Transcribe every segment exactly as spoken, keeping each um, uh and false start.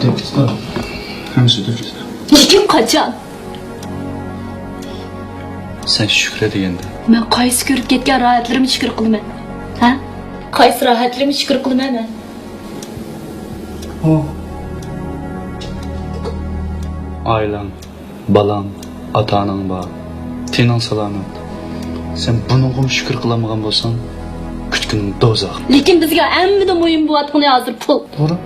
ھەممىسى دۇرۇس. لېكىن قاچان؟ سەن شۈكرى دېگەندە. مەن قايسى كۆرۈپ كەتكەن راھەتلىرىمنى شۈكۈر قىلىمەن؟ ھە؟ قايسى راھەتلىرىمنى شۈكۈر قىلىمەن مەن؟ ئۇ. ئائىلەڭ، بالاڭ، ئاتا-ئاناڭ بار. تېنىڭ سالامەت. سەن بۇنىڭغىمۇ شۈكۈر قىلالمىغان بولساڭ، كۈتكىنىڭ دوزاخ. لېكىن بىزگە ھەممىدىن مۇھىم بولۇۋاتقىنى ھازىر پۇل. توغرا.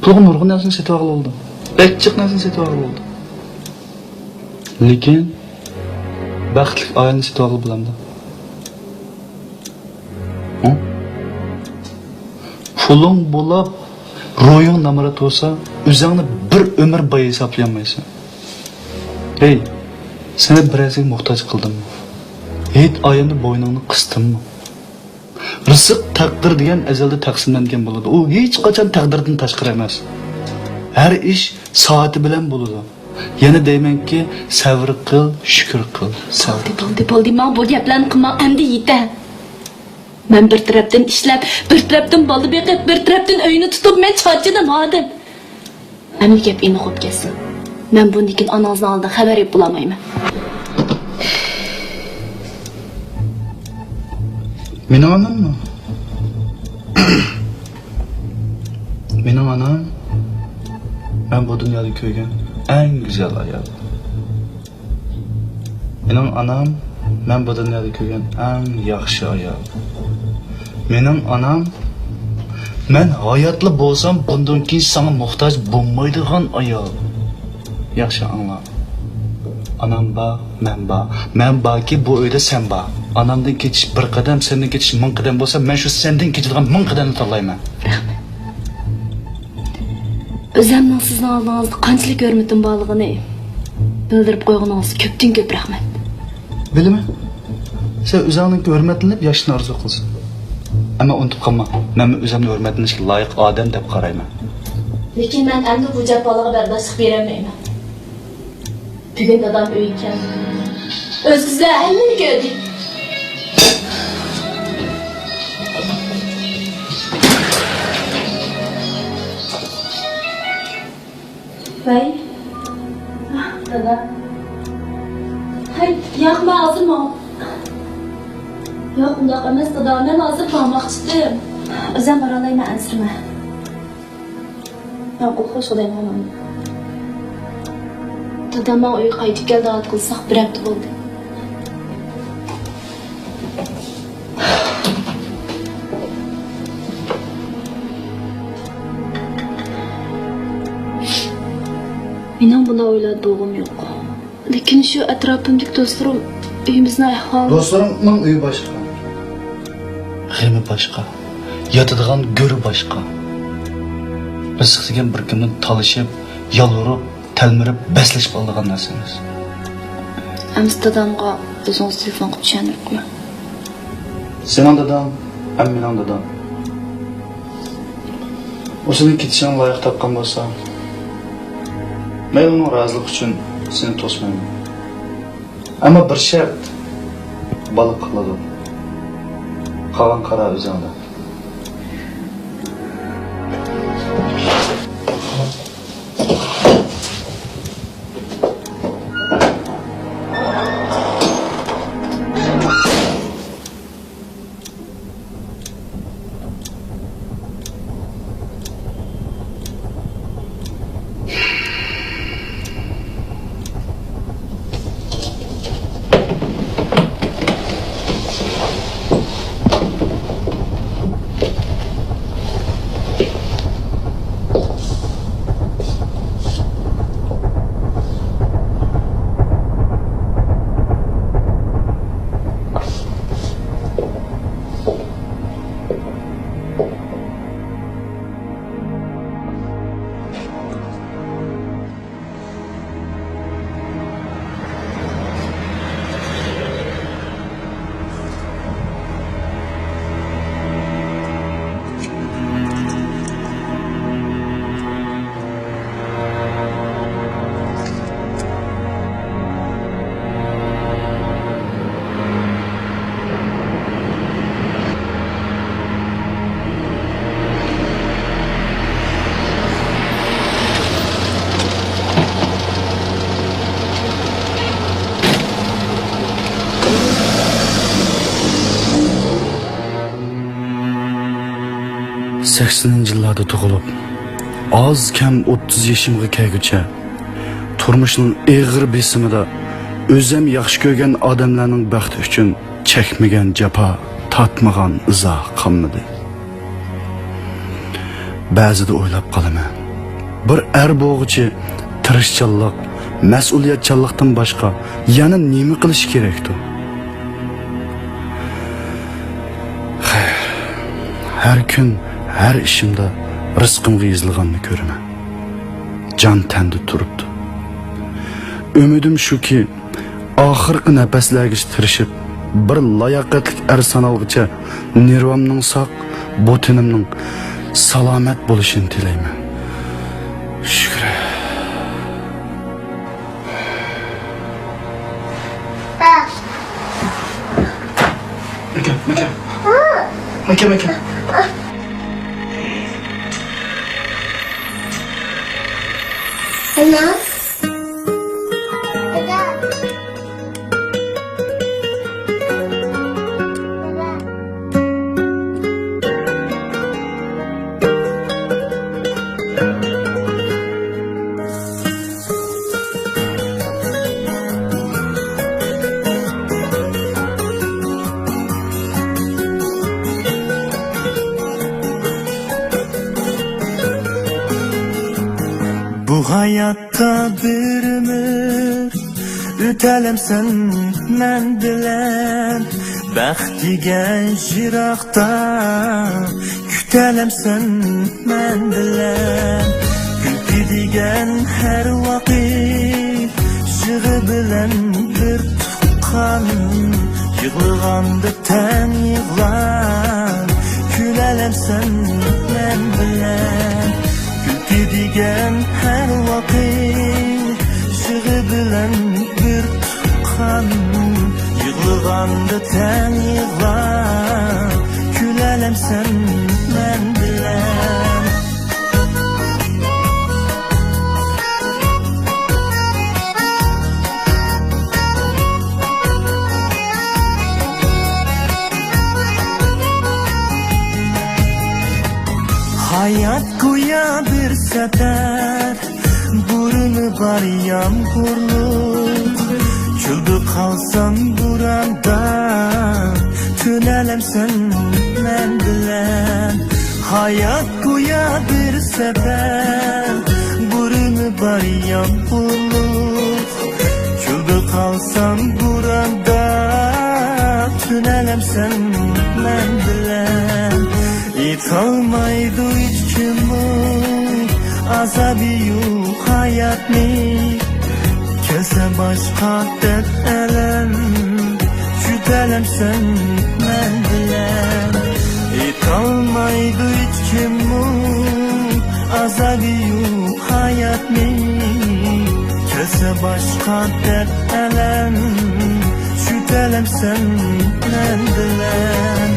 پۇلغا نۇرغۇن نەرسىنى سېتىۋالغىلى بولىدۇ. بەك جىق نەرسىنى سېتىۋالغىلى بولىدۇ. لېكىن بەختلىك ئائىلىنى سېتىۋالغىلى بولامدۇ؟ ھە؟ پۇلۇڭ بولاپ، روھىڭ نامرات بولسا، ئۆزۈڭنى بىر ئۆمۈر باي ھېسابلىيالمايسەن. ھەي، سېنى بىرەرسىگە موھتاج قىلدىممۇ؟ ھېيت ئايەمدە بوينۇڭنى قىستىممۇ؟ رىزىق، تەقدىر دېگەن ئەزەلدە تەقسىملەنگەن بولىدۇ. ئۇ ھېچقاچان تەقدىردىن تاشقىرى ئەمەس. ھەر ئىش سائىتى بىلەن بولىدۇ. يەنە دەيمەنكى، سەۋر قىل، شۈكۈر قىل. سەۋر. بولدى، بولدى، بولدى. ماڭا بۇ گەپلەرنى قىلماڭ. ئەمدى يېتە. مەن بىر تەرەپتىن ئىشلەپ، بىر تەرەپتىن بالا بېقىپ، بىر تەرەپتىن ئۆينى تۇتۇپ، مەن چارچىدىم، ھادىم. ئەمدى گەپ ئېنىق بولۇپ كەتسۇن. مەن بۇندىن كېيىن ئانىڭىزنىڭ ئالدىدا خەۋەر ئېلىپ بولالمايمەن. مېنىڭ ئاناممۇ؟ مېنىڭ ئانام، مەن بۇ دۇنيادا كۆرگەن ئەڭ گۈزەل ئايال. مېنىڭ ئانام، مەن بۇ دۇنيادا كۆرگەن ئەڭ ياخشى ئايال. مېنىڭ ئانام، مەن ھاياتلا بولسام، بۇندىن كېيىن ساڭا موھتاج بولمايدىغان ئايال. ياخشى ئاڭلا. ئانام بار، مەن بار. مەن باركى، بۇ ئۆيدە سەن بار. ئانامدىن كېچىش بىر قەدەم، سەندىن كېچىش مىڭ قەدەم بولسا، مەن شۇ سەندىن كېچىدىغان مىڭ قەدەمنى تاللايمەن. رەھمەت. ئۆزۈمنىڭ سىزنىڭ ئالدىڭىزدا قانچىلىك ھۆرمىتىم بارلىقىنى بىلدۈرۈپ قويغىنىڭىزغا كۆپتىن كۆپ رەھمەت. بىلىمەن. سەن ئۆزۈڭنىڭكى ھۆرمەتلىنىپ ياشاشنى ئارزۇ قىلىسەن. ئەمما ئۇنتۇپ قالما، مەنمۇ ئۆزۈمنى ھۆرمەتلىنىشكە لايىق ئادەم دەپ قارايمەن. لېكىن مەن ئەمدى بۇ جاپالارغا بەرداشلىق بېرەلمەيمەن. بۈگۈن دادام ئۆيگە كەلدى. ئۆزىڭىزلەر ھەممىنى كۆردى. ۋەي. ئاھ، دادا. ھەي، ياق، مەن ھازىر ماڭ-، ياق، ئۇنداق ئەمەس، دادا، مەن ھازىر ماڭماقچىدىم. ئۆزۈم بارالايمەن، ئەنسىرىمە. ماقۇل، خوش، خۇدايىم ئامان. دادام ماڭا ئۆيگە قايتىپ كەل دەۋاتقىلى ساق بىر ھەپتە بولدى. مېنىڭ بۇنداق ئويلاردا بولغۇم يوق. لېكىن شۇ ئەتراپىمدىكى دوستلىرىم ئۆيىمىزنىڭ ئەھۋالى. دوستلىرىڭنىڭ ئۆيى باشقا. غېمى باشقا. ياتىدىغان گۆرى باشقا. رىزىق دېگەن بىر كىم بىلەن تالىشىپ، يالۋۇرۇپ، تەلمۈرۈپ بەسلىشىپ ئالىدىغان نەرسە ئەمەس. ئەمىسە دادامغا ئۆزىڭىز تېلېفون قىلىپ چۈشەندۈرۈپ قويۇڭ. سېنىڭ داداڭ ھەم مېنىڭ دادام. ئۇ سېنىڭ كېتىشىڭنى لايىق تاپقان بولسا، مەيلى، ئۇنىڭ رازىلىقى ئۈچۈن سېنى توسمايمەن. ئەمما بىر شەرت، بالا قالىدۇ. قالغان قارار ئۆزۈڭدە. سەكسىنىنچى يىللاردا تۇغۇلۇپ، ئاز كەم ئوتتۇز يېشىمغا كەلگۈچە تۇرمۇشنىڭ ئېغىر بېسىمىدا ئۆزۈم ياخشى كۆرگەن ئادەملەرنىڭ بەختى ئۈچۈن چەكمىگەن جاپا، تارتمىغان ئىزا قالمىدى. بەزىدە ئويلاپ قالىمەن، بىر ئەر بولغۇچى تىرىشچانلىق، مەسئۇلىيەتچانلىقتىن باشقا يەنە نېمە قىلىشى كېرەكتۇ؟ خەير، ھەر كۈن، ھەر ئىشىمدا رىزقىمغا يېزىلغاننى كۆرىمەن. جان تەندە تۇرۇپتۇ. ئۈمىدىم شۇكى، ئاخىرقى نەپەسلەرگىچە تىرىشىپ، بىر لاياقەتلىك ئەر سانالغۇچە نېرۋامنىڭ ساق، بوتىنىمنىڭ سالامەت بولۇشىنى تىلەيمەن. شۈكرى. مەكە، مەكە. مەكە، مەكە. بۇ ھاياتتا بىر ئۆمۈر ئۆتەلەمسەن مەن بىلەن؟ بەخت دېگەن يىراقتا، كۈتەلەمسەن مەن بىلەن؟ كۈلكە دېگەن ھەر ۋاقىت يىغا بىلەن بىر تۇغقان، يىغلىغاندا تەڭ يىغلا، كۈلەلەمسەن مەن بىلەن؟ كۈلكە دېگەن ھەر ۋاقىت يىغا بىلەن بىر تۇغقان، يىغلىغاندا تەڭ يىغلا، كۈلەلەمسەن مەن بىلەن؟ ھايات گويا بىر سەپەر، بۇرنى بار يامغۇرلۇق. چۆلدە قالسام بوراندا، تۈنەلەمسەن مەن بىلەن؟ ھايات گويا بىر سەپەر، بۇرنى بار يامغۇرلۇق. چۆلدە قالسام بوراندا، تۈنەلەمسەن مەن بىلەن؟ ئېيتالمايدۇ ھېچكىممۇ ئازابى يوق ھاياتنى. كەلسە باشقا دەرد ئەلەم، كۈتەلەمسەن مەن بىلەن؟ ئېيتالمايدۇ ھېچكىممۇ ئازابى يوق ھاياتنى. كەلسە باشقا دەرد ئەلەم، كۈتەلەمسەن مەن بىلەن؟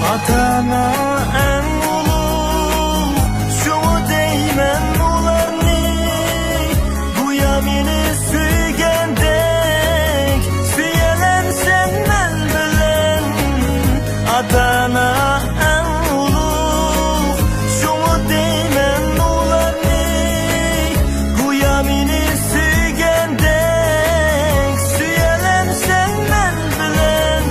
ئاتا-ئانا ئەڭ ئۇلۇغ، شۇڭا دەيمەن ئۇلارنى، گويا مېنى سۆيگەندەك سۆيەلەمسەن مەن بىلەن؟ ئاتا-ئانا ئەڭ ئۇلۇغ، شۇڭا دەيمەن ئۇلارنى، گويا مېنى سۆيگەندەك سۆيەلەمسەن مەن بىلەن؟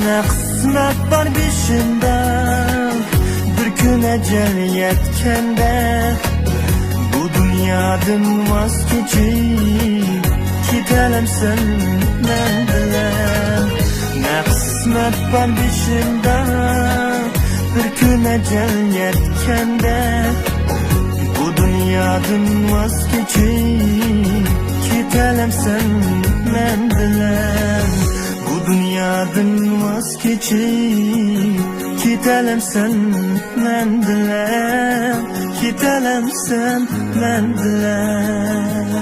نە قىسمەت بار بېشىمدا، بىر كۈن ئەجەل يەتكەندە، بۇ دۇنيادىن ۋاز كېچىپ كېتەلەمسەن مەن بىلەن؟ نە قىسمەت بار بېشىمدا، بىر كۈن ئەجەل يەتكەندە، بۇ دۇنيادىن ۋاز كېچىپ كېتەلەمسەن مەن بىلەن؟ بۇ دۇنيادىن ۋاز كېچىپ كېتەلەمسەن مەن بىلەن، كېتەلەمسەن مەن بىلەن؟